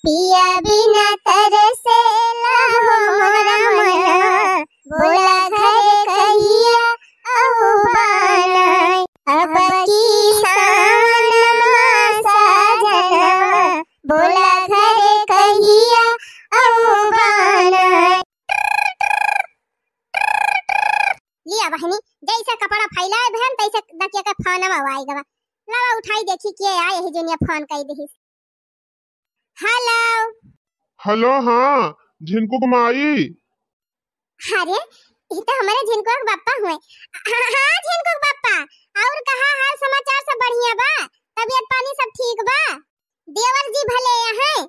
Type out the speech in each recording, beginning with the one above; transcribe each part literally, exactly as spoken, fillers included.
पिया बिना तरसेला हो मोरा मनवा, बोला घर कहिया अउबा ना। अब की सावन मा साजनवा, बोला घर कहिया अउबा ना। लिया बहिनी, जैसे कपड़ा फैलाए बहन, तैसे दकिया के फोनवा आइ गवा। लावा उठाई देखी के आए है जोनिया फोन कइ दिहिस। हेलो। हेलो, हाँ, झिनकू के माई। अरे, ई तो हमरे झिनकू के बप्पा हुए। हाँ, हाँ, झिनकू के बप्पा, और कहा हाल समाचार, सब बढ़िया बा? तबियत पानी सब ठीक बा? देवर जी भले हैं?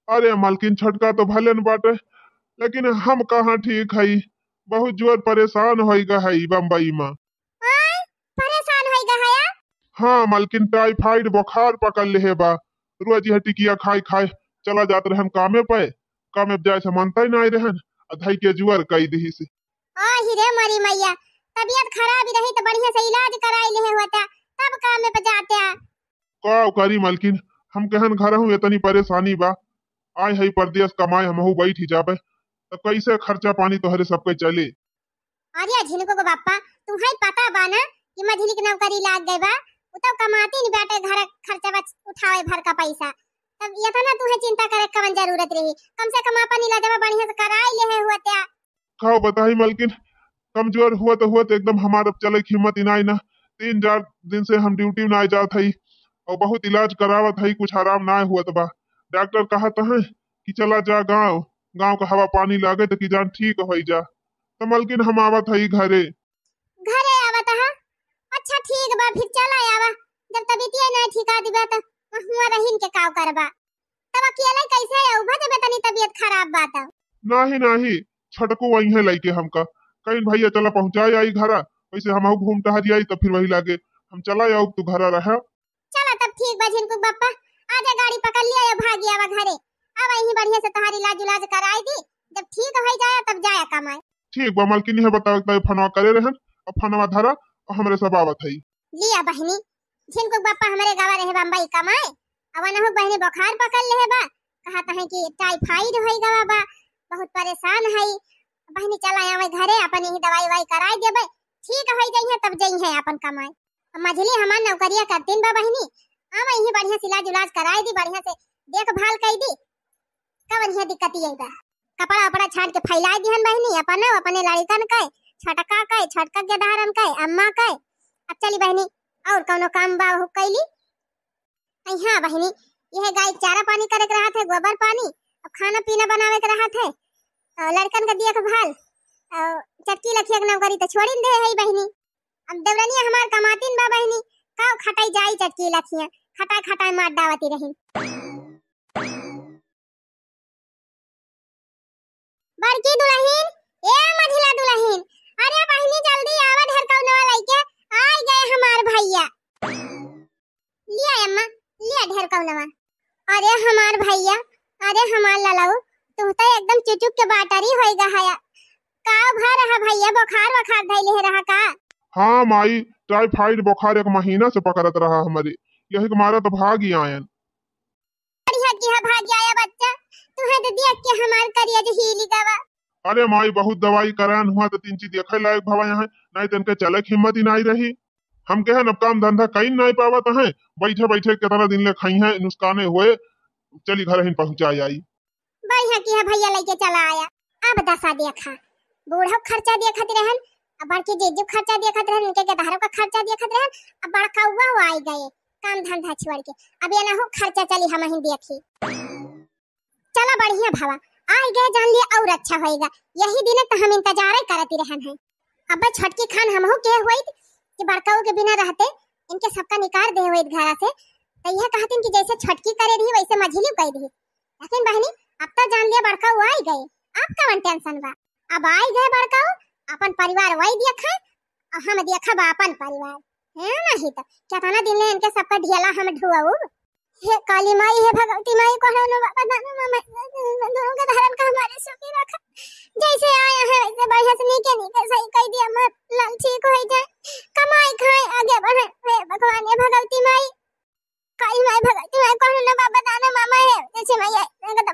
अरे मलकिन, छोटका तो भले न बाटे, लेकिन हम कहाँ ठीक हई, बहुत जोर परेशान होइ गा हई बम्बई मा। आय, परेशान होइ गा हया? हाँ मलकिन, टाइफाइड बुखार पकड़ लेहे बा। रोज यह टिकिया खाए खाए चला जात रहन कामे पे, कामे पे जाए से मनता ही नाई रहन, आ धई के जुआर कई दिहिस। आही रे मोरी मैया, तबियत खराब ही रही तो बढ़िया से इलाज कराई लेहे होता, तब कामे पे जाते। का करी मलकिन, हम कहन घर हूँ इतनी परेशानी बा, आए हई परदेस कमाए, हमहू बैठ ही जाबे, तो कैसे खर्चा पानी तोहरे सबके चले? अरे झिनकू के बप्पा, तुहई पता बा ना कि मझली के नौकरी लाग गई बा, उ तो कमाती नहीं बाटे, घर खर्चा बच उठावे भर का पैसा, तब इतना तुहे चिंता करे कवन जरूरत रही? कम से कम अपन इलाजवा बढ़िया से कराई लेहे होत्या। का बताई मलकिन, कमजोर हुआ तो हुआ तो एकदम हमार अब चले के हिम्मत ही नाई ना। तीन चार दिन से हम ड्यूटी ना जात हई और बहुत इलाज करावत हई, कुछ आराम ना हुआ तो बा। डॉक्टर कहत हैं कि चला जा गाँव, गाँव का हवा पानी लागे तो कि जान ठीक हो जा। तो मलकिन हम आवत हई घरे। घरे आवत हा? अच्छा ठीक बा, फिर चला आवा। जब तबीयतिया ना ठिका दिबा तो हुआ रहिन के काव करबा? तब अकेले कैसे आऊ? भा जब इतनी तबीयत खराब बा तब। नाही नाही, छटको वही है लइके हमका। कहीं भैया चला पहुँचाए आई घरा, वैसे हमहू घूम टहरी आई, तब फिर वही लागे हम चला आऊ, तू घरा रहा। चला तब ठीक बा झिनकू बप्पा, आजा गाड़ी पकड़ लिया या भागी आवा घरे। अब यहीं बढ़िया से तोहार इलाज उलाज कराई दी, जब ठीक हो जाया तब जाया कमाए। ठीक बा मलकिन, इहे बतावे के फोनवा करे रहन, अब फोनवा धरा और हमरे सब आवत हई। लिया बहिनी, झिनकू बप्पा हमरे गावा रहे बम्बई कमाए, अब अनहु बहिनी बुखार पकड़ लेहे बा, कहत हैं कि टाइफाइड होई गवा बा, बहुत परेशान हई। बहिनी चला आवे घरे, अपन यही दवाई वाई कराई देबे, ठीक होई जइहे तब जइहे अपन कमाए। अब मझली हमार नौकरिया करतीन बा बहिनी, आवा यही बढ़िया से इलाज उलाज कराई दी, बढ़िया से देखभाल कई दी, कवन हियाँ दिक्कत यही बा। कपड़ा उपड़ा छाट के फैलाई दिहन बहिनी, अपने, अपने लड़िकन के, छोटका के, छोटका के धारन के, अम्मा के। अब चली बहिनी, और कौनो काम बा हो कैली? अई हाँ बहिनी, यह गाय के चारा पानी करे के रहत है, गोबर पानी, अब खाना पीना बनावे के रहत है, और लड़कन के देखभाल, और चटकी लखिया के नौकरी तो छोड़िन दे है बहिनी। अब देवरनिया हमार कमातिन बा बहिनी, का खटाई जाई चटकी लखिया, खटाई खटाई मार डावती रही। बड़की दुलहिन, ए मझिला दुलहिन, अरे बहिनी जल्दी आवा, ढेरकौनवा लइके आइ गए हमार भैया। लिया अम्मा, लिया ढेरकौनवा। अरे हमार भैया, अरे हमार ललऊ, तू तो एकदम चुचुक के बाटरी होई गया है। का भा रहा भैया, बुखार वखार धइले रहा का? हाँ माई, टाइफाइड बुखार एक महीना से पकड़त रहा हमरे, यही के मारा तो भागी आयन। बढ़िया किहा भागी आया बच्चा, तुहे तो देख के हमार करेज हिली गवा। अरे माई, बहुत दवाई करायन हुआ तो तीन चीज देखे लायक भवा यहाँ, नहीं तो इनके चले के हिम्मत ही नहीं रही। हम कहेन अब काम धंधा कई नहीं पावत हैं, बैठे बैठे कितना दिन ले खाई हैं, नुकसाने हुए, चली घर ही पहुँचा आई। बढ़िया किहा भैया लइके चला आया। अब दशा देखा, बूढ़ो खर्चा देखत रहन, अब बड़की जीजू खर्चा देखत रहन, इनके गेदहरो का खर्चा देखत रहन, अब बड़कौआ आई गए काम धंधा छोड़ के, अब ये ना हो खर्चा चली हम ही देखी। चला बढ़िया भवा, आई गए जान लिए और अच्छा होएगा, यही दिन तो हम इंतजार करती रहन है। अब छोटकी खान हमहू के होइत कि बड़काऊ के बिना रहते इनके सबका निकाल दे होइत घरा से, तो यह कहतिन कि जैसे छोटकी करे रही वैसे मझिली कह दी। लेकिन बहिनी, अब तो जान लिया बड़काऊ आई गए, अब कवन टेंशन बा? अब आई गए बड़काऊ, अपन परिवार वही देखा और हम देखा बा अपन परिवार। है नहीं तो कितना दिन ले इनके सबका ढेला हम ढुआऊ। हे काली माई, हे भगवती माई, कोनो न बाबा दाना मामा, दोनों के धारन का हमारे सुखी रखा। जैसे आया है वैसे बढ़िया से नीके नीके सही कह दिया, हमार लाल ठीक हो जाए, कमाई खाए आगे बढ़े। हे भगवान, हे भगवती माई, काली माई, भगवती माई, कोनो न बाबा दाना मामा है, जैसे माई है, इनका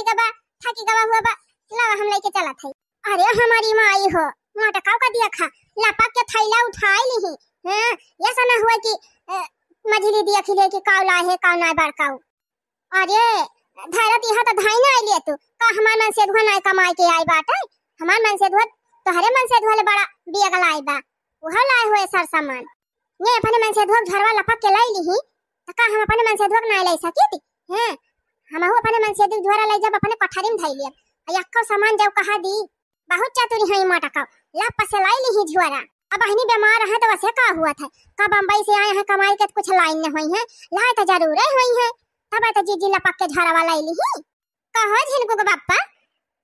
गवा, थकी गवा हुआ बा, लावा हम लइके चलत हई। अरे हमारी माई हो, मोटकाऊ का दिया खा, लपक के थैला उठाई लिही। हाँ, ऐसा ना हुआ कि, अ, मझिली दिया खिले कि काऊ लाए है, काऊ ना बड़काऊ। अरे, धरत यहाँ तो धाई ना आइलिया तू, का हमार मनसेधुआ ना कमाई के आई बाटे? हमार मनसेधुआ, तोहरे मनसेधुआ ले बड़ा बियगल आई बा, उहो लाए हुए सर सामान। ये अपने मनसेधुआ के झोरवा लपक के लाई लिही, त का हम अपने मनसेधुआ के ना लाई सकी थी? हैं, हमहू अपने मनसेधुआ के झोरा लाई जब अपने कोठरी में धई लियब, आ यक्को सामान जब कहा दी, बहुत चतुरी है मोटकाऊ, लप से लाई लिही झोरा। अब बहिनी बीमार है तो वसे का हुआ था, का बम्बई से आए हैं कमाई के तो कुछ लाई न हुई है, लाई तो जरूर हुई है, तब तो जीजी लपक के झोरवा लाई लिही। कहो झिनकू के बप्पा,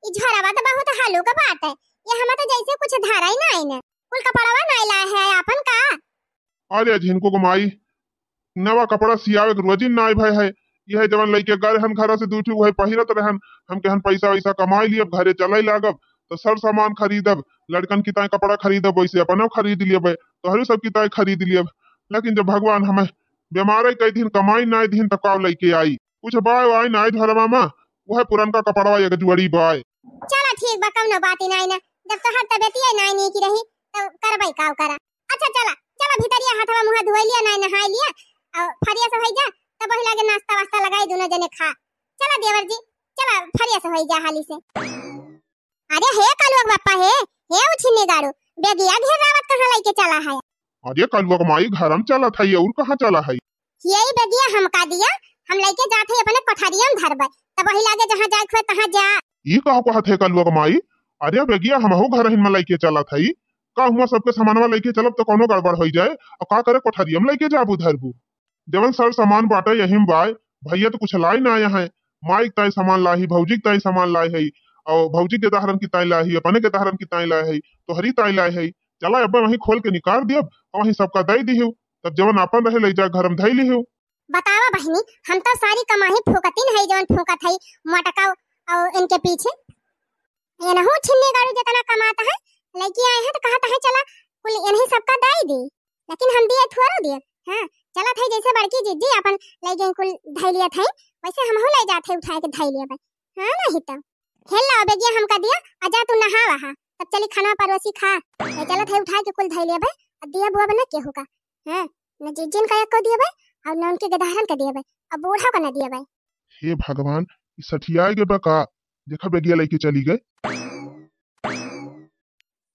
ई झोरवा तो बहुत हलुक बाटे, ये हमें तो जैसे कुछ धरा ही नाई न, कुल कपड़वा नाई लाए है आपन का? अरे झिनकू के माई, नवा कपड़ा सियावे के रोजी नाई भय है, यह जवन लइके गए हन घरा से दू ठू वही पहिरत रहन, हम कहन पैसा वैसा कमाई लियब, घरे चले लागब, तो सर सामान खरीदब, लड़कन की ताई कपड़ा खरीदब, वैसे अपनो खरीद लियब, तोहरे सब की ताई खरीद लियब। लेकिन जब भगवान हमें बीमार कई दिन कमाई नाई दिन तो का लइके आई? कुछ बाय वाय नाई झोरवा मा, वह पुरनका कपड़वा एक जुड़ी बाय। चला ठीक बा, कौनो बात ही नाई ना, जब तोहर तबियतिया नाई नीक रही, तो करबै का करा। अच्छा चला, चला भीतरिया हाथवा मुँह धोई लिया, नाई नहाई लिया, और फरिया से होई जा, तब वही लागे नाश्ता वास्ता लगाई, दोनों जने खा। चला देवर जी, चला फरिया से होई जा हाली से। अरे हे कलुआ के बप्पा हे, हे उछिन्नी गाड़ू, बेगिया घेरावत कहाँ लइके चला है? अरे कलुआ के माई घर में चलत है, और कहाँ चला है? यही बेगिया हमका दिया, हम लइके जात है अपने कोठरिया में धरबै, तब वही लागे जहाँ जाए के होए तहाँ जा। ई का कहत है कलुआ के माई? अरे बेगिया हमहू घर हिन में लइके चलत है, का हुआ सबके सामानवा लइके चलब तो कौनो गड़बड़ होई जाए, और का करे कोठरिया में लइके जाबू धरबू? जवन सर सामान बाटे यही में बाय, भैया तो कुछ लाई ना आया है, माई के ताई सामान लाई है, भौजी के ताई सामान लाई है, और भौजी के दहरन की ताई लाई है, अपने के दहरन की ताई लाई है, तोहरी ताई लाई है, चला अब वहीं खोल के निकाल दियब, और वहीं सबका दे दिहु, तब जवन आपन रहे ले जा घर में धई लिहु। बतावा बहिनी, हम तो सारी कमाही फूकतिन है, जवन फूकत है मोटका और इनके पीछे। एनहू छिन्नी गाड़ू जितना कमात है, लइके आए हैं तो कहत है चला कुल इन्हीं सबका दे दी, लेकिन हम दिए थोड़ो दिए। हाँ, चलत है जैसे बड़की जिज्जी अपन ले गई कुल धई लियत है, वैसे हमहू ले जात है उठाए के धई लियत है। हाँ नहीं तो। हेल लाओ बेगिया हमका दिया, आ जा तू नहावा हा, तब चली खाना परोसी खा। ले चलत है उठाए के कुल धई लियत है, आ दिया बुआ बना केहू का। हाँ, न जिज्जिन का एको दियबे, और न उनके गदहरन का दियबे, अब बूढ़ा का न दियबे। हे भगवान, ई सठियाए गे बा का? देखा बेगिया लइके चली गए।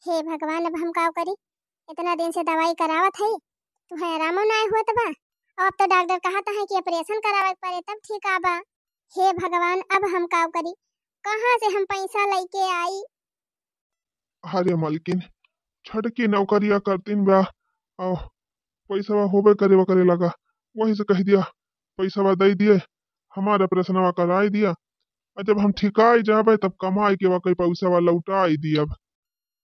हे भगवान, अब हम का करी? इतना दिन से दवाई करावत है, तुहे आरामो नाय होत बा। अब तो डॉक्टर कहत है कि ऑपरेशन करावे के पड़े तब ठीक आबा। हे भगवान, अब हम का करी? कहाँ से हम पैसा लइके आई? अरे मलकिन, छटकी नौकरिया करतीन बा, और पैसवा होबे करे ओकरे लगा, वही से कह दिया पैसवा दे दिए, हमार ऑपरेशनवा कराई दिया, और जब हम ठिकाई जाबे तब कमाई के वकई पैसवा लौटाई दियब।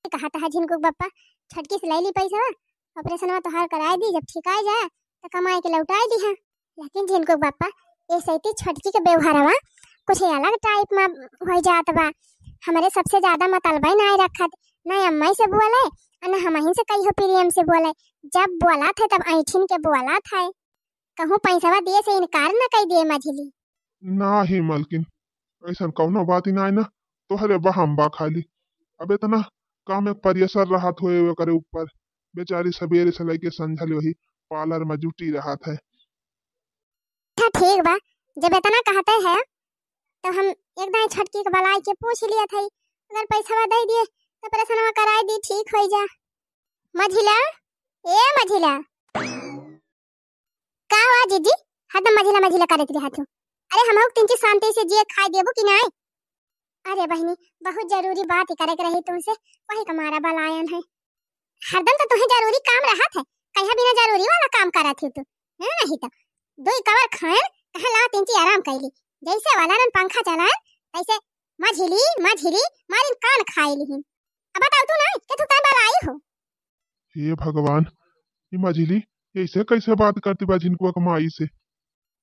कहत है झिनकू के बप्पा, छटकी से ले ली पैसवा, ऑपरेशनवा तोहार कराई दी, जब ठिकाई जाए तो कमाई के लौटाई दी है। लेकिन झिनकू के बप्पा, ये सैती छटकी के व्यवहारवा कुछ अलग टाइप में हो जात बा। हमरे सबसे ज्यादा मतलबे नाय रखत, ना अम्मा से बोले और ना हमहिन से कहियो प्रेम से बोले। जब बोलत है तब ऐठिन के बोलत है, कहूँ पैसवा दिए से इनकार न कई दिए मझिली। ना ही मलकिन, ऐसन कौनो बात ही नाय ना, तोहरे बहम बा खाली। अब इतना काम एक प्रेशर रहत होए ओकरे ऊपर, बेचारी सवेरे से लेके संझा ले वही पार्लर में जुटी रहत है। अच्छा ठीक बा, जब इतना कहते हैं तो हम एक दाई छटकी के बलाई के पूछ लिया था, अगर पैसवा दे दिए तो ऑपरेशनवा कराई दी, ठीक हो जा। मझिला, ए मझिला। का हुआ जीजी? हरदम मझिला मझिला करत रहत हो। अरे हमहू के तीन चीज शांति से जिए खाए देबू कि नाय? अरे बहिनी, बहुत जरूरी बात ही करे के रही तुमसे, वही का मारा बलायन है। हरदम तो तुहे जरूरी काम रहत है, कहिया बिना जरूरी वाला काम करत हो तू? है नहीं तो दुई कवर खायन, कहे ला तीन चीज आराम कैली, जैसे वाला रन पंखा चलायन तैसे मझिली मझिली मारिन कान खाए लिहिन। अब बताओ तू ना के तू काय बलाई हो? हे भगवान, ई मझिली ऐसे कैसे बात करती बा झिनकुआ के माई से?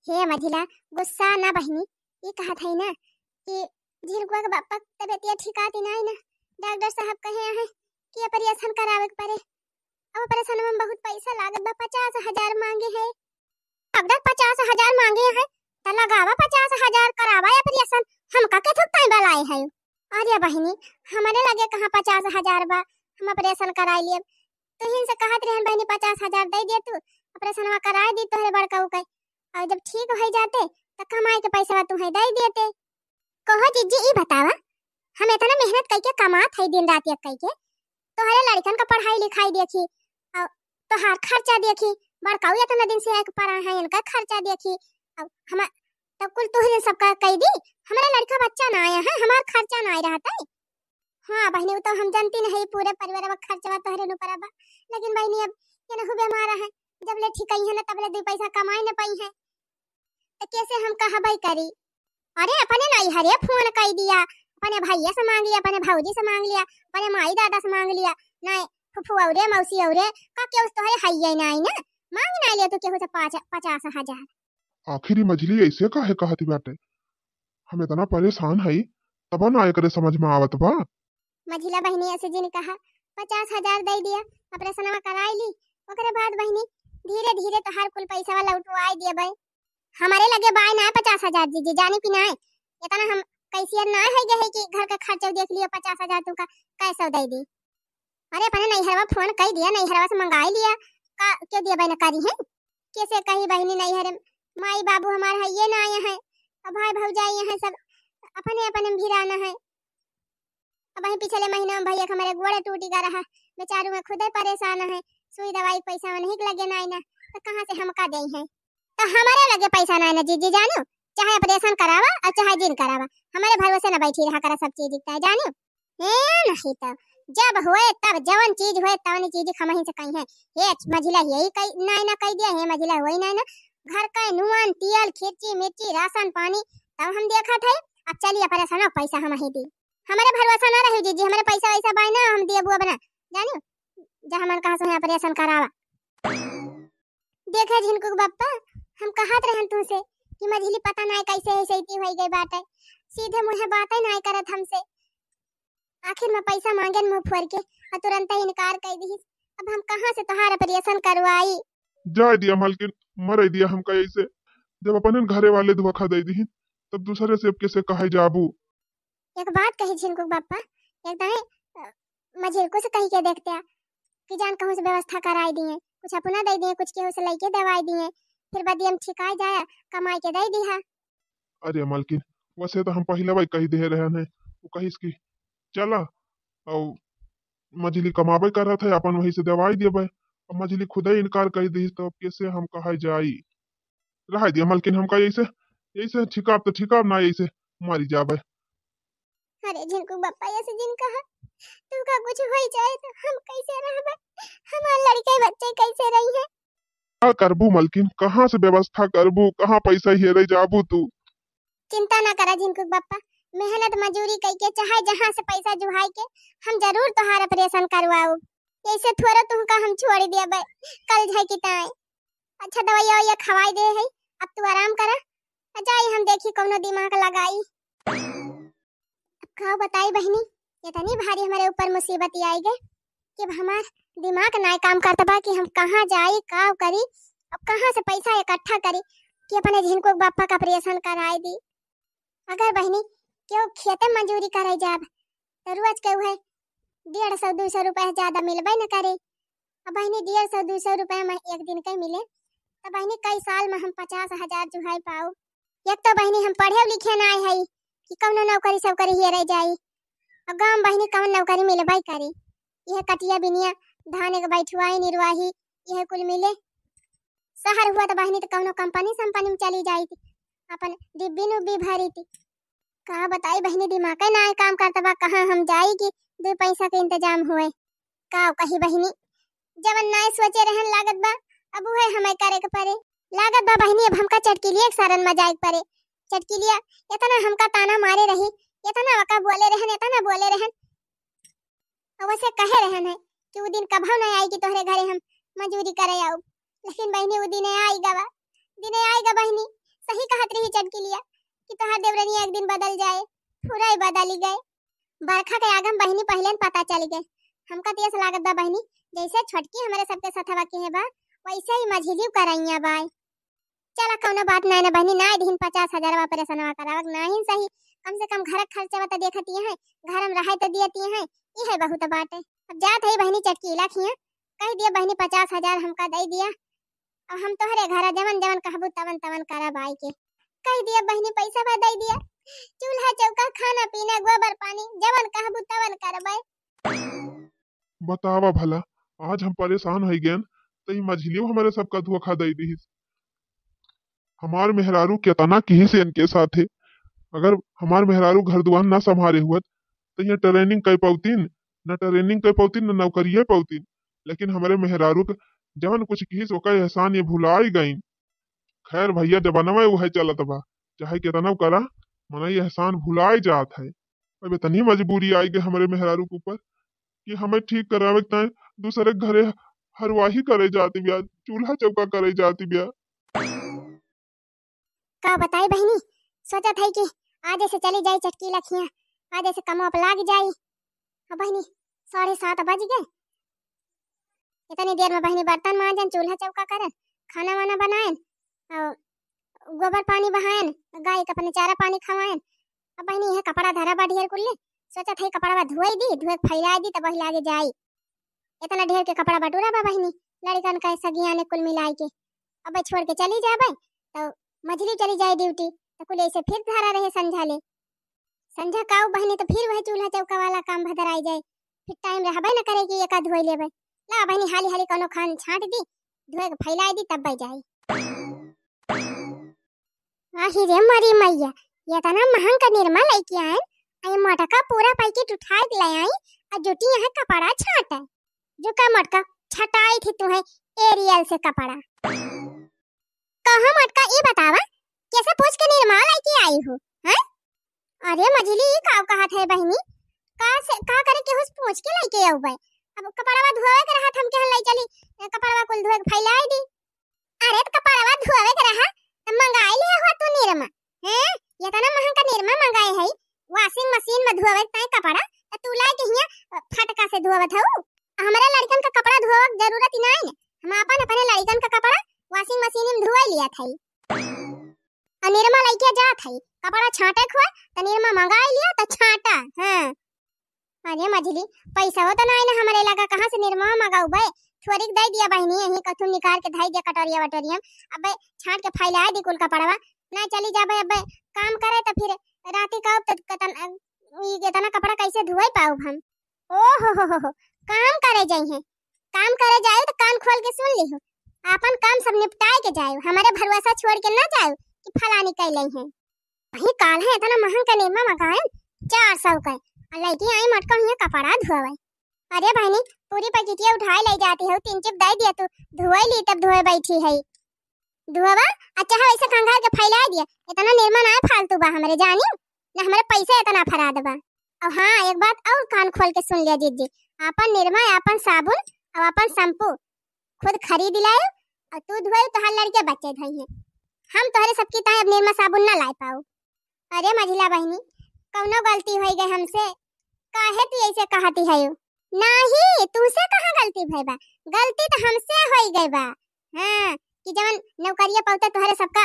हे मझिला, गुस्सा ना बहिनी, ई कहत है ना कि झिनकुआ के बापा के तबियतिया ठिकाती नाई ना, डॉक्टर साहब कहे हैं कि ऑपरेशन करावे के पड़े। अब ऑपरेशन में बहुत पैसा लागत बा, पचास हजार मांगे है। डॉक्टर पचास हजार मांगे हैं, त लगावा पचास हजार, करावा ऑपरेशन, हमका के थुक ताई बलाए है? अरे बहिनी, हमरे लगे कहाँ पचास हजार बा, हम ऑपरेशन कराई लेब। तुहिन से कहत रहन बहिनी, पचास हजार दे दे तू, ऑपरेशनवा कराए दी तोहरे बड़काऊ के, और जब ठीक हो जाते त कमाई के पैसा तुम्हें दे देते। कहो जिज्जी, ई बतावा, हम इतना मेहनत कइके कमात है दिन रात एक कइके, तोहरे लड़कन का पढ़ाई लिखाई देखी, और तोहार खर्चा देखी, बड़काऊ इतना दिन से एक पड़ा है, इनका खर्चा देखी, अब हम तब कुल तोहरे सबका कह दी, हमारा लड़का बच्चा ना आया है, हमार खर्चा ना आया रहता है। हाँ बहिनी, वो तो हम जानती नहीं, पूरे परिवार का खर्चवा तोहरे नु पड़ा बा, लेकिन बहिनी अब ये नहु बीमार है, जब ले ठीक है ना तब ले दो पैसा कमाए न पाई है, तो कैसे हम कहबई करी? अरे अपने नैहरे फोन कर दिया, अपने भैया से मांग लिया, अपने भौजी से मांग लिया, अपने माई दादा से मांग लिया, नहीं फुफू औरे मौसी औरे का केहू से तोहरे हइये नहीं ना, मांग ना लिया तू केहू से पाँच पचास हजार। आखिर ई मझली ऐसे काहे कहत बाटे? हम इतना परेशान हई, तब ना एकरे समझ में आवत बा। मझिला बहिनी ऐसे जिन कहा, पचास हजार दे दिया, ऑपरेशनवा कराई ली, ओकरे बाद बहिनी धीरे धीरे तोहार कुल पैसा लौटवाई देबे। हमारे लगे बाय ना पचास हजार जीजी, जानी कि नाय? इतना हम कैसियर ना है गए कि घर का खर्चा देख लियो, पचास हजार तुमका कैसे दे दी। अरे अपने नैहरवा फोन कर दिया, नैहरवा से मंगाई लिया, का क्यों दिया बहन करी है? कैसे कही बहिनी नैहर, माई बाबू हमार है ये ना आए हैं, अब भाई भौजाई हैं सब अपने अपने में भिराना है। अब वहीं पिछले महीना में भैया के हमारे गोड़ टूटी गा रहा, बेचारू में खुदे परेशान है, सुई दवाई के पैसा नहीं के लगे ना आईना, तो कहाँ से हमका दे है? तो हमारे लगे पैसा ना है ना जीजी जानू, चाहे ऑपरेशन करावा और चाहे जिन करावा, हमारे भरोसे ना बैठी रहा करा सब चीज दिखता है जानू। ए नहीं तो जब होए तब जवन चीज होए तवन चीज हम ही से कही है। हे मझिला यही कही नहीं ना कह दिया, हे मझिला होई नहीं ना, घर का नून तेल खिरची मिर्ची राशन पानी तब हम देखा थे। अब चलिए ऑपरेशन पैसा हम ही दी, हमारे भरोसा ना रही जीजी, हमारे पैसा वैसा बाय ना हम दिए बुआ बना जानू, जहाँ मन कहाँ से ऑपरेशन करावा। देखे झिनकू के बप्पा, हम कहत रहन तुमसे कि मझिली पता नाय कैसे ऐसे इतनी होई गई बात है, सीधे मुँहे बातें नाय करत हमसे। आखिर में पैसा मांगेन मुँह फोर के और तुरंत ही इनकार कर दी। अब हम कहाँ से तोहार ऑपरेशन करवाई? जाए दिया मालकिन, मरे दिया हमका ऐसे। जब अपने घरे वाले धोखा दे दी तब दूसरे से अब कैसे कहे जाबू? एक बात कही झिनकू के बप्पा, एक दाएं, अ, मझिलकू से कही के देखते हैं कि जान कहूँ से व्यवस्था कराई दिए, कुछ अपना दे दिए, कुछ केहू से लेके दवाई दिए, फिर बदियम ठिकाई जाया, कमाई के दे दिहा। अरे मलकिन, वैसे तो हम पहले भाई कही दे रहन है, वो कहिस कि चला, और मझिली कमाबे करत है, अपन वही से दवाई देबे। अब मझिली खुदे इनकार कर दी, तो अब कैसे हम कहा जाई? रह दिया मलकिन, हमका ऐसे, ऐसे ठिकाब तो ठिकाब ना, ऐसे मारी जाबे। अरे झिनकू बप्पा, ऐसे जिन कहा, तू का कुछ होई जाए तो हम कैसे रहबे? हमार लड़के बच्चे कैसे रही है? का करबू मलकिन, कहाँ से व्यवस्था करबू, कहाँ पैसा हेरे जाबू तू? चिंता ना करा झिनकू बप्पा, मेहनत मजूरी कई के चाहे जहाँ से पैसा जुहाई के हम जरूर तोहार ऑपरेशन करवाओ। ऐसे थोड़ा तुमका हम छोड़ देबे, कल जाए की ताई। अच्छा दवाई ववाई खवाई दे है, अब तू आराम करा, आ जाई हम देखी कौनो दिमाग लगाई। अब का बताई बहिनी, इतनी भारी हमारे ऊपर मुसीबत आई गई कि अब हमार दिमाग नाय काम करत बा कि हम कहाँ जाई, का करी, अब कहाँ से पैसा इकट्ठा करी कि अपने झिनकू के बापा का ऑपरेशन कराई दी। अगर बहिनी केहू खेते मजूरी करे जाब तो रोज के उहे डेढ़ सौ दो सौ रुपया ज्यादा मिलबे न करे। अब बहिनी डेढ़ सौ दो सौ रुपया में एक दिन के मिले, तो बहिनी कई साल में हम पचास हजार जुहाई पाऊ। एक तो बहिनी हम पढ़े लिखे ना आए हई कि कौनो नौकरी सौकरी हेरे जाई। अब गाँव बहिनी कौन नौकरी मिलबे करी, यह कटिया बिनिया, धान के बैठुआई निरुआही, यह कुल मिले। शहर हुआ तो बहिनी तो कौनो कंपनी संपनी में चली जाई थी, अपन डिब्बी नुब्बी भरी थी। का बताई बहिनी, दिमाग ना काम करता बा, कहाँ हम जाई कि दो पैसा के इंतजाम हुए। का कही बहिनी, जवन नाय सोचे रहन लागत बा, अब उहे हमें करे के पड़े। लागत बा बहिनी, अब हमका चटकिलिया के शरण में जाए के पड़े। चटकिलिया इतना हमका ताना मारे रही, इतना वका बोले रहन, इतना बोले रहन। और वैसे कहे रहन है कि वो दिन कभो नहीं आई कि तोहरे घरे हम मजूरी करे आऊ, लेकिन बहिनी वो दिन आई गवा, दिन आई गा बहिनी। सही कहत रही चटकिलिया कि तोहार देवरनिया एक दिन बदल जाए, पूरा ही बदल गए। बरखा के आगम बहिनी पहले न पता चल गए। हमका तो ऐसा लागत बा बहिनी, जैसे छोटकी हमारे सबके सथवा के है बा, वैसे ही मझिलियो करैया बाय। चला कौनो बात नहीं ना बहिनी, ना दिहिन पचास हजार ऑपरेशनवा करावक, नहीं सही, कम से कम घर क खर्चा त देखतिया है, घर में रहे त दियतिया है, इहे बहुत बाटे। अब जात है बहिनी चटकीला खिया, कह दिया बहिनी पचास हजार हमका दे दिया, अब हम तोहरे घर जवन जवन कहबू तवन तवन करब आई के। कह दिया बहिनी पैसा बा दे दिया, चूल्हा चौका खाना पीना गोबर पानी जवन कहबू तवन करबै। बतावा भला, आज हम परेशान होइ गएन, त ई मझिलियो हमरे सबका धोखा दइ दिहिस। हमार मेहरारू केतना किहिस इनके साथे, अगर हमार मेहरारू घर दुआर ना संभारे हुअत, त ये training कइ पउतीन, न training कइ पउतीन, न नौकरिये पउतीन। लेकिन हमरे मेहरारू क जवन कुछ किहिस, ओकर एहसान ये भुलाइ गइन। खैर भइया, जमानवा उहे चलत बा, चाहे केतनउ करा, मनई एहसान भुलाइ जात है। अब इतनी मजबूरी आइ गइ हमरे मेहरारू के ऊपर कि हमें ठीक करावे के ताईं दूसरे के घरे हरवाही करे जाती बिया, चूल्हा चौका करे जाती बिया। का बताई बहिनी, सोचत है कि आज ऐसे चली जाई चटकीला खिया, आज ऐसे कमवा पे लाग जाई। अब बहिनी, साढ़े सात बज गए, इतनी देर में बहिनी बर्तन मांजन, चूल्हा चौका करन, खाना वाना बनाएन, और गोबर पानी बहाएन, गाय के अपने चारा पानी खवाएन। अब बहिनी यह कपड़ा धरा बा ढेर कुल्ले, सोचत है कपड़वा धोई दी, धोए के फैलाइ दी, तब वही लागे जाई। इतना ढेर के कपड़ा बटुरा बा बहिनी, लड़िकन का सगियाने कुल मिलाइ के। अब छोड़ के चली जाबै, तो मझिली चली जाई duty, तो कुल ऐसे फिर धरा रहे संझा ले। संझा काऊ बहिनी, तो फिर वह चूल्हा चौका वाला काम भदराइ जाए, फिर time रहबै न करे कि एका धोई लेबै। ला बहिनी, हाली हाली कौनो खान छांट दी, धोए के फैलाइ दी, तब बह जाई। आही रे मरी मैया, एतना महंग का निरमा लइके आएन, आई मोटका पूरा packet उठाइ के ले आई, आ जुटी यहाँ कपड़ा छाटे। जो का मोटका, छटाई थी तुहे Ariel से कपड़ा। कहो मोटका, ई बतावा, कैसे पूछ के निरमा लइके आई हो, हैं? अरे मझिली, ई का कहत है बहिनी? का से, का करे केहू से पूछ के लइके अउबै? अब कपड़वा धोवे के रहत, हम कहन लइ चली, कपड़वा कुल धोए के फैलाइ दी। अरे, त कपड़वा धोवे के रहा, त मंगाई लिया हुआ तू निरमा। हैं? एतना महंगा निरमा मंगाए है, washing machine में धोवे के ताई कपड़ा, त तू लाइ के हियां फटका से धोवत हऊ। हमरे लड़िकन का कपड़ा धोवे के जरूरत ही नाई न, हम आपन अपने लड़िकन का कपड़ा washing machine में धोए लिया था। और निरमा लइके जात है, कपड़ा छांटे के हुआ, त निरमा मंगाई लिया, त छांटा। हाँ। अरे मझिली, पैसा हो तो नाई ना हमरे लगा, कहाँ से निरमा मंगाउबै? थोरिक दइ दिया बहिनी, यहीं कथुम निकाल के धइ दिया कटोरिया वटोरिया में। अबे छांट के फैलाइ दी कुल कपड़वा, ना चली जाबै अबे काम करे, त फिर राती का त कतन, ई एतना कपड़ा कैसे धोए पाउब हम? ओ हो हो हो हो, काम करे जाई है, काम करे जाए त कान खोल के सुन लिहो, आपन काम सब निपटाए के जाए, हमरे भरोसा छोड़ के ना जाए कि फलानी कैले है। वही काल है, इतना महंग का निरमा मंगाएन, चार सौ का, और लइके आई मटका हुआ कपड़ा धोवे। अरे बहिनी, पूरी पैकेटिया उठाए ले जाती हो, तीन चिप दे दिया तू, धोए ली तब धोए बैठी है। धोवा, अच्छा है वैसे खंगाल के फैला दिया, इतना निरमा ना फालतू बा हमरे जानी, ना हमरे पैसे इतना फराद बा। और हाँ, एक बात और कान खोल के सुन लिया जीजी, आपन निरमा, आपन साबुन और आपन शैम्पू खुद खरीद लायो और तू धोए, तोहार लड़के बच्चे धोई हैं। हम तोहरे सबकी ताई अब निरमा साबुन ना लाए पाओ। अरे मझिला बहिनी, कौनो गलती होई गए हमसे, काहे तू ऐसे कहती है? नाही, तुमसे कहाँ गलती भई बा, गलती तो हमसे होई गई बा। हाँ, कि जवन नौकरिया पौते तोहरे सबका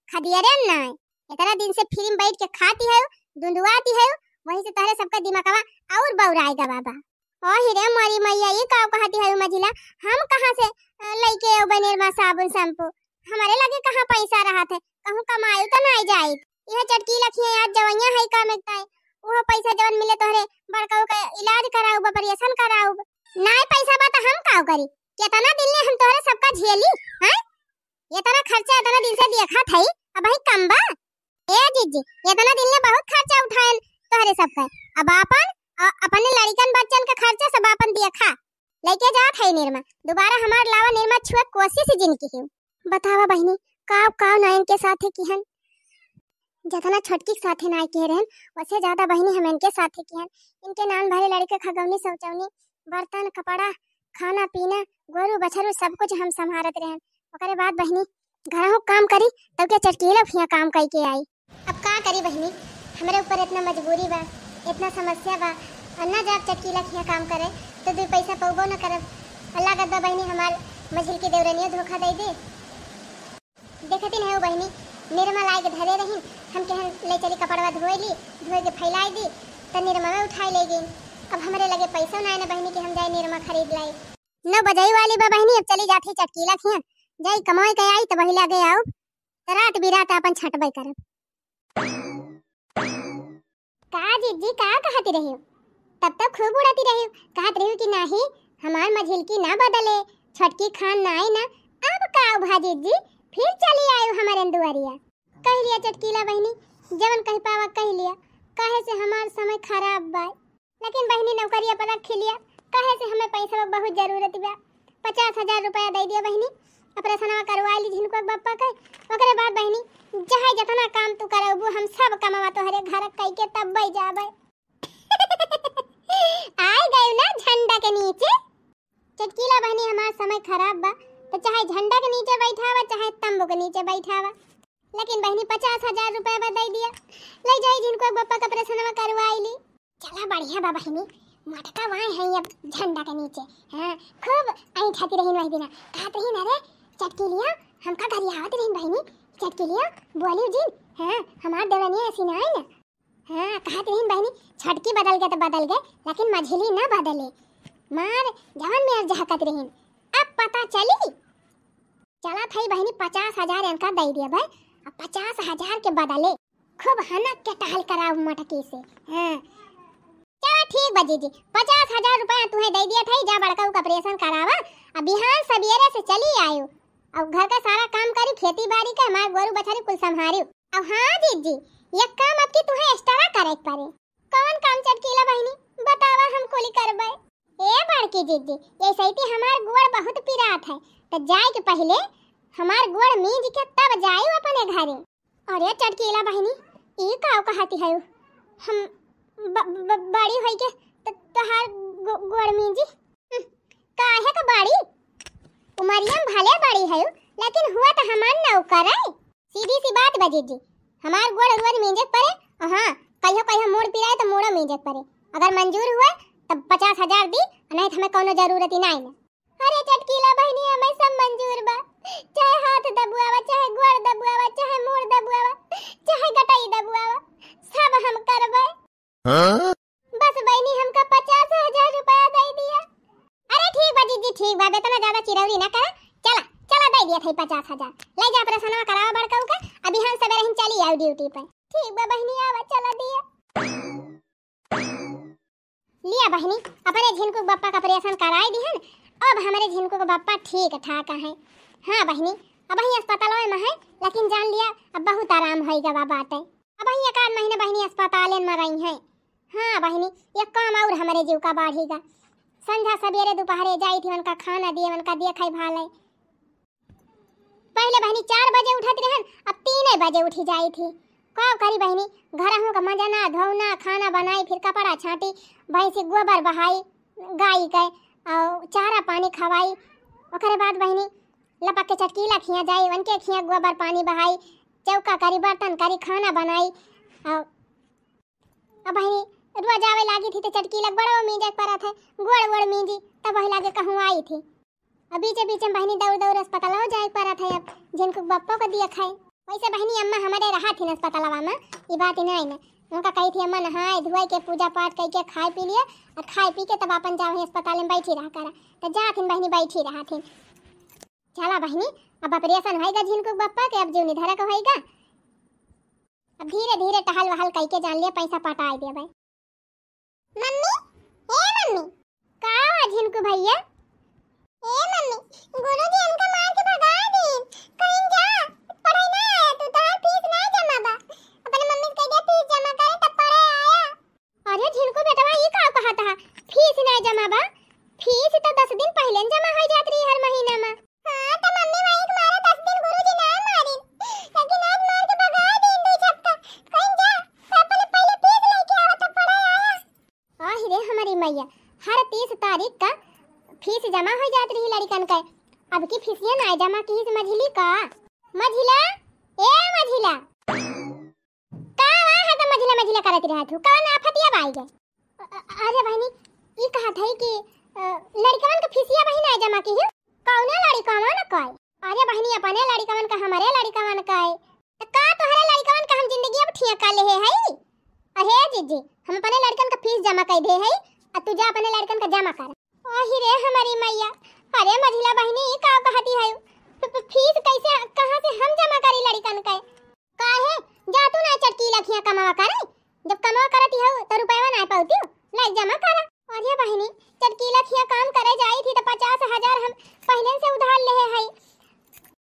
खदियरे ना है। इतना दिन से फ्री में बैठ के खाती है, दुंदुआती है, वहीं से तोहरे सबका दिमागवा और बौराए गवा बा। ओ हिरे मोरी मैया, ई का कहती है मझिला? हम कहाँ से, अ, लइके अउबे निरमा साबुन शैम्पू? हमरे लगे कहाँ पैसा रहत है? कहूँ कमाई तो नाई जाइत। यह चटकीला खिया याद जवैया है का में ताई? उहो पैसा जवन मिले तोहरे बड़काऊ का इलाज कराउब, operation कराउब। नाई पैसा बा त हम काउ करी? केतना दिन ले हम तोहरे सबका झेली, हैं? एतना खर्चा एतना दिन से देखत हई, अबहीं कम बा? ए जीजी, एतना दिन ले बहुत खर्चा उठाएन तोहरे सबका। अब आपन, अ, अपने लड़िकन बच्चन का खर्चा सब आपन देखा। लइके जात हई निरमा, दोबारा हमार लावा निरमा छुए कोशिश जिन किहियो। बतावा बहिनी, काउ काउ ना इनके साथे किहन? जतना छोटकी के साथे नाय किहे रहन, वसे ज्यादा बहिनी हम इनके साथे किहन। इनके नान भरे लड़िके खगौनी, सौचौनी, बर्तन, कपड़ा, खाना पीना, गोरू बछरू सब कुछ हम संभारत रहन। ओकरे बाद बहिनी घरहू काम करी, तब के चटकीला खिया काम कई के आई। अब का करी बहिनी, हमरे ऊपर इतना मजबूरी बा, इतना समस्या बा, और ना जाब चटकीला खिया काम करे, तो दुई पैसा पउबो न करब। और लागत बा बहिनी, हमार मझिल के देवरनियो धोखा दे दे। देखती नहीं हो बहिनी, निरमा लाई के धरे रही, हम केहन ले चली कपड़वा धोए ली, धोए के फैलाई दी, त निरमा में उठाई ले गई। अब हमरे लगे पैसा ना है ना बहिनी कि हम जाए निरमा खरीद लाई। नौ बजाई वाली बा बहिनी, अब चली जात ही चटकीला खियन, जाई कमाई के आई त वही लगे आउब, त रात बिरात आपन छटबे करब। का जिज्जी, का कहती रही? तब तक खूब उड़ाती रही, कहत रही कि नाही, हमार मझिलकी ना बदले, छोटकी खान ना आई ना। अब का भा जिज्जी, फिर चली आयु हमारे दुआरिया। कह लिया चटकीला बहिनी, जवन कह पावा कह लिया, काहे से हमार समय खराब बा। लेकिन बहिनी नौकरिया पर रख लिया, काहे से हमें पैसा बहुत जरूरत बा। पचास हजार रुपया दे दिया बहिनी, ऑपरेशनवा करवा ली झिनकुआ के बप्पा के। ओकरे बाद बहिनी, चाहे जितना काम तू करबू, हम सब कमावा तोहरे घर कई के तब जाबे। आए गए ना झंडा के नीचे। चटकीला बहिनी, हमार समय खराब बा, तो चाहे झंडा के नीचे बैठावा, चाहे तंबू के नीचे बैठावा, लेकिन बहिनी पचास हजार रुपया बा दे दिया, ले जाई झिनकुआ के बप्पा के ऑपरेशनवा करवाई ली। चला बढ़िया बा बहिनी, मोटका वाए हैं अब झंडा के नीचे। हाँ, खूब ऐंठती रहीन वही दिना, कहत रहीन, "अरे चटकीलिया, हमका गरियावत रहीन बहिनी, चटकीलिया बोली जिन, हाँ, हमार देवरनिया ऐसी ना आई ना।" हाँ, कहत रहीन बहिनी, छोटकी बदल गए तो बदल गए, लेकिन मझिली ना बदले। मार जवन में जहकत रहीन, अब पता चली। चला थई बहिनी, पचास हजार इनका दे दिया भाई, अब पचास हजार के बदले खूब हनक के टहल कराओ मटकी से। हाँ, चला ठीक बा जीजी, पचास हजार रुपया तुहे दे दिया थई, जा बड़का का ऑपरेशन करावा, अब बिहान सबेरे से चली आयो, अब घर का सारा काम करी, खेती बाड़ी का, हमार गोरू बछरी कुल संभारी। अब हाँ जीजी, एक काम अब की तुहे एक्स्ट्रा करे के पड़े। कौन काम चटकीला बहिनी, बतावा, हम कुली करबे। ए बड़की जीजी, ऐसे ही हमार गोड़ बहुत पिरात है, तो जाए के पहले हमार गोड़ मीज के तब जायु अपने घरे। अरे चटकीला बहिनी, ई का कहती है? हम ब-, ब-, बड़ी होई के त-, तोहार गो-, गोड़ मीजी? हम्म, काहे का बड़ी? उमरिया में भले बड़ी है, लेकिन हुआ तो हमार नौकर है। सीधी सी बात बा जीजी, हमार गोड़ रोज मीजे के पड़े, और हाँ, कहियो कहियो मूड़ पिराए तो मूड़ो मीजे के पड़े। अगर मंजूर हुए तब पचास हजार दी, नहीं तो हमें कौनो जरूरत ही नहीं ना। अरे चटकीला बहिनी, हमें सब मंजूर बा, चाहे हाथ दबुआवा, चाहे गोड़ दबुआवा, चाहे मूड़ दबुआवा, चाहे गटई दबुआवा, सब हम करबे। हाँ? बस बहिनी, हमका पचास हजार रुपया दे दिया। अरे ठीक बा जीजी, ठीक बा, इतना ज्यादा चिरौरी ना करा। चला, चला, दे दिया थई पचास हजार, ले जा ऑपरेशनवा करावा बड़कऊ का, अभी हम सबेरे ही चली आऊ ड्यूटी पे। ठीक बा बहिनी, आवा, चला दिया। लिया बहिनी, अपने झिनकू के बप्पा का ऑपरेशन कराई दिहन, अब हमरे झिनकू के बप्पा ठीक ठाक है। हाँ बहिनी, अब ही अस्पताल में है, लेकिन जान लिया, अब बहुत आराम होई गवा बाटे। अब ही एक आध महीने बहिनी अस्पताल में रही है। हाँ बहिनी, एक काम और हमरे जीव का बाढ़ी गा। संझा सबेरे दोपहरे जाई थी, उनका खाना दिए, उनका देखई भालई। पहले बहिनी चार बजे उठत रहन, अब तीने बजे उठी जाई थी। का करी बहिनी, घरहू का मजना, धोना, खाना बनाई, फिर कपड़ा छाटी, भैंसी गोबर बहाई, गाई के, और चारा पानी खवाई। ओकरे बाद बहिनी लपक के चटकीला खिया जाई, उनके खिया गोबर पानी बहाई, चौका करी, बर्तन करी, खाना बनाई। और अब बहिनी रोज आवे लागी थी तो चटकीला गोड़वा मीजे के परत है, गोड़ वोड़ मीजी, तब वही लागे कहूँ आई थी। अब बीचे बीचे में बहिनी दौड़ दौड़ अस्पताल जाए के परत है, अब झिनकू बप्पो को दिया खाए। वैसे बहिनी अम्मा हमारे रहा थी अस्पतालवा में, ई बात ही नहीं ना। उनका कही थी अम्मा नहाए धोए के, पूजा पाठ करके, खाए पी लिए, और खाए पी के तब अपन जाओ ही अस्पताल में बैठी रहा करा। तो जा थी बहिनी, बैठी रहा थी। चला बहिनी, अब ऑपरेशन होएगा झिनकू बप्पा के, अब जीवनी धरक होएगा। अब धीरे धीरे टहल वहल कई के जान लिया, पैसा पटाए देबे। मम्मी, ए मम्मी। का हुआ झिनकू भैया? ए मम्मी, गुरुजी हमका मार के भगा दीन। कहीं जा, पढ़ाई ना आया तू, तोहार फीस ना जमा बा। अपने मम्मी से कह दिया फीस जमा करे तब पढ़े आया। अरे झिनकू बेटवा, ई का कहत हा? फीस ना जमा बा? फीस तो दस दिन पहले न जमा हो जात रही हर महीना में। हाँ, तो मम्मी वही के मारे दस दिन गुरुजी ना मारिन, लेकिन आज मार के भगा दीन दू झपका। कहीं जा, तो अपने पहले फीस लेके आवा, तब पढ़े आया। आहि रे हमारी मैया, हर तीस तारीख का फीस जमा हो जात रही लड़िकन के। अब की फीसिया ना जमा की मझिली का? मझिला, ए मझिला। का हुआ है तो मझिला मझिला करत रहत हूँ? कौन आफतिया बाई गए? अ-, अ-, अरे बहिनी, ई कहत है कि, अ, लड़िकवन के फीसिया बहिन आ जमा की है? कौने लड़िकवन का है? अरे बहिनी, अपने लड़िकवन का, हमरे लड़िकवन का है। का तोहरे लड़कवन का हम जिंदगी अब ठिया कर लेहे हई? अरे जीजी, हम अपने लड़कन का फीस जमा कर दे हई, आ तू जा अपने लड़कन का जमा कर। अहि रे हमारी मैया, अरे मझिला बहिनी, ई का कहती है? फ-, फ-, फीस कैसे, कहाँ से हम जमा करी लड़कन के? काहे? जा तू ना चटकीला खिया कमावा करे, जब कमावा करती हो तो रुपया ना पाती हो, लाई जमा करा। अरे बहिनी, चटकीला खिया काम करे जाई थी तो पचास हजार हम पहले से उधार लेहे हई।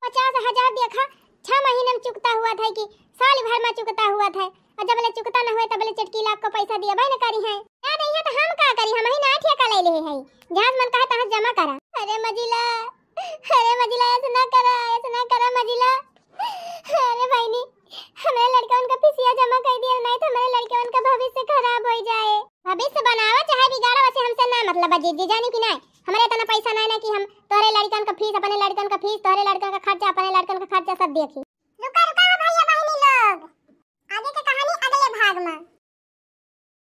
पचास हजार देखा, छह महीने में चुकता हुआ था कि साल भर में चुकता हुआ था, और जब ले चुकता न हुए तब ले चटकीला आपको पैसा दिया भाई न करी है। ना नहीं है तो हम का करी, हम ही ना ठेका ले ले है, जहाँ मन कहे तहाँ जमा करा। अरे मजिला, अरे मजिला, ऐसा ना करा, ऐसा ना करा मजिला। अरे बहिनी, हमरे लड़कवन का फीसिया जमा कर दिया, नहीं तो हमरे लड़कवन का भविष्य खराब हो जाए। भविष्य बनावा चाहे बिगाड़ा, वैसे हमसे ना मतलब बा जीजी, जानी कि नहीं? हमरे इतना पैसा नहीं ना कि हम तोहरे लड़कन का फीस, अपने लड़कन का फीस, तोहरे लड़कन का खर्चा, अपने लड़कन का खर्चा सब देखी। रुका, रुका, भैया बहिनी लोग, आगे के कहानी अगले भाग में।